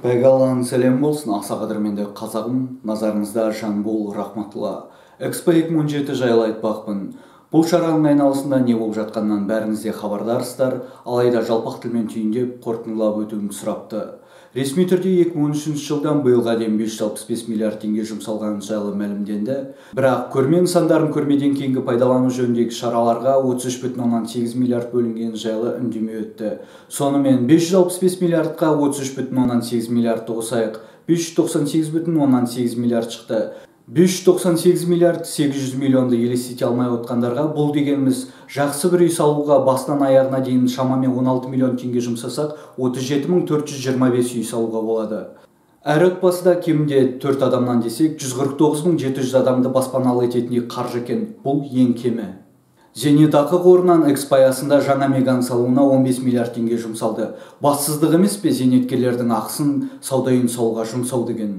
Бәйгалланың сәлем болсын, аса қадірменді қазағым, назарыңызда Жанбол Рахматулла. Экспо 2017 жайлы айтпақпын. Бұл шараның айналысында не болып жатқанынан бәріңіз де хабардарсыздар, алайда жалпақ тілмен түйіндеп, қорытындылап өтуімді сұрапты. Ресми түрде 2013 жылдан биылға дейін 565 миллиард теңге жұмсалғаны жайлы мәлімденді. Бірақ көрме нысандарын көрмеден кейінгі пайдалану жөніндегі шараларға 33,8 миллиард бөлінгені жайлы үндемей өтті. Сонымен 565 миллиардқа 33,8 миллиардты қосайық, 598,8 миллиард шықты. 598 миллиард 800 миллионды елестете алмай отқандарға бұл дегеніміз жақсы бір үй салуға басынан аяғына дейін шамамен 16 миллион теңге жұмсасақ, 37 425 үй салуға болады. Әр отбасыда кемінде 4 адамнан десек, 149 700 адамды баспаналы ететіндей қаржы екен, бұл ең кемі. Зейнетақы қорынан Экспо аясында жаңа Меган салуына 15 миллиард теңге жұмсалды. Бассыздық емес пе зейнеткерлердің ақысын сауда үйін салуға жұмсау деген?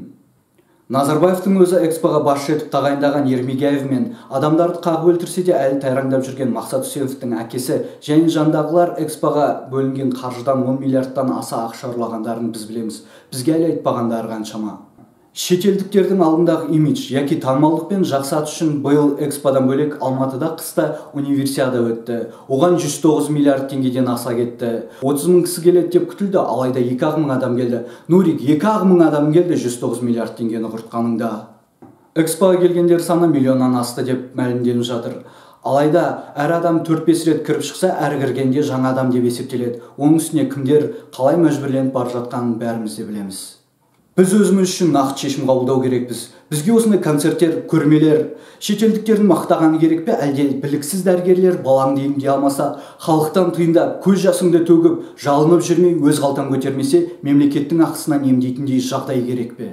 Назарбаевтың өзі Экспоға басшы етіп тағайындаған Ермегияев мен адамдарды қағып өлтірсе де әлі тайраңдап жүрген Мақсат Үсеновтің әкесі және жандағылар Экспоға бөлінген қаржыдан 10 миллиардтан аса ақша ұрлағандарын біз білеміз. Бізге әлі айтпағандары қаншама. Шетелдіктердің алдындағы имидж яки танымалдық пен жақсы ат үшін биыл Эксподан бөлек Алматыда қыста универсиада өтті. Оған 109 миллиард теңгеден аса кетті. 30 мың кісі келеді деп күтілді, алайда 2 мың адам келді. Нурик, 2 мың адам келді 109 миллиард теңгені құртқаныңда. Экспоға келгендер саны миллионнан асты деп мәлімденіп жатыр. Алайда әр адам 4-5 рет кіріп шықса, әр кіргенде жаңа адам деп есептеледі. Оның үстіне кімдер қалай мәжбүрленіп бара жатқанын бәріміз де білеміз. Біз өзіміз үшін нақты шешім қабылдау керекпіз. Бізге осындай концерттер, көрмелер, шетелдіктердің мақтағаны керек пе, әлде біліксіз дәрігерлер балаңды емдей алмаса, халықтан тиындап, көз жасыңды төгіп, жалынып жүрмей, өз қалтаң көтермесе, мемлекеттің ақысынан емдейтіндей жағдай керек пе?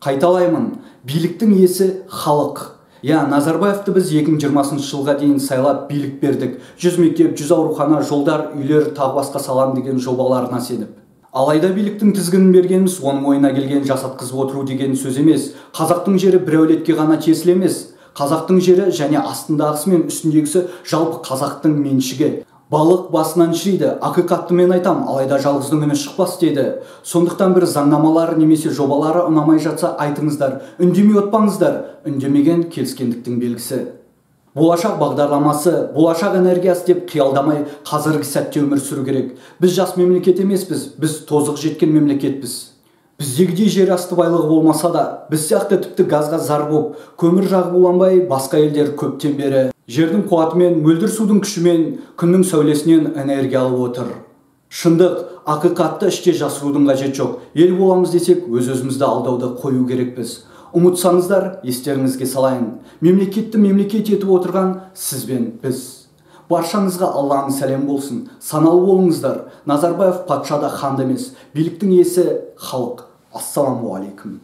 Қайталаймын, биліктің иесі халық. Я, Назарбаевты біз 2020 жылға дейін сайлап билік бердік. 100 мектеп, 100 аурухана, жолдар, үйлер, тағы басқа салам деген жобаларына сеніп. Алайда биліктің тізгінін бергеніміз оның ойына келген жасатқызып отыру деген сөз емес. Қазақтың жері бір әулетке ғана тиесілі емес. Қазақтың жері және астындағысы мен үстіндегісі жалпы қазақтың меншігі. Балық басынан шіриді, ақиқатты мен айтам, алайда жалғыздың үні шықпас деді. Сондықтан бір заңнамалары немесе жобалары ұнамай жатса айтыңыздар, үндемей отпаңыздар, үндемеген келіскендіктің белгісі. Болашақ бағдарламасы, болашақ энергиясы деп қиялдамай қазіргі сәтте өмір сүру керек. Біз жас мемлекет емеспіз, біз тозығы жеткен мемлекетпіз. Біздегідей жер асты байлығы болмаса да, біз сияқты тіпті газға зар боп, көмір жағып уланбай, басқа елдер көптен бері жердің қуатымен, мөлдір судың күшімен, күннің сәулесінен энергия алып отыр. Шындық, ақиқатты іште жасырудың қажеті жоқ. Ел боламыз десек, өз-өзімізді алдауды қою керекпіз. Ұмытсаңыздар, естеріңізге салайын. Мемлекетті мемлекет етіп отырған сіз бен біз. Баршаңызға Алланың сәлем болсын. Саналы болыңыздар. Назарбаев патша да хан да емес. Биліктің иесі халық. Ассаламу алейкум.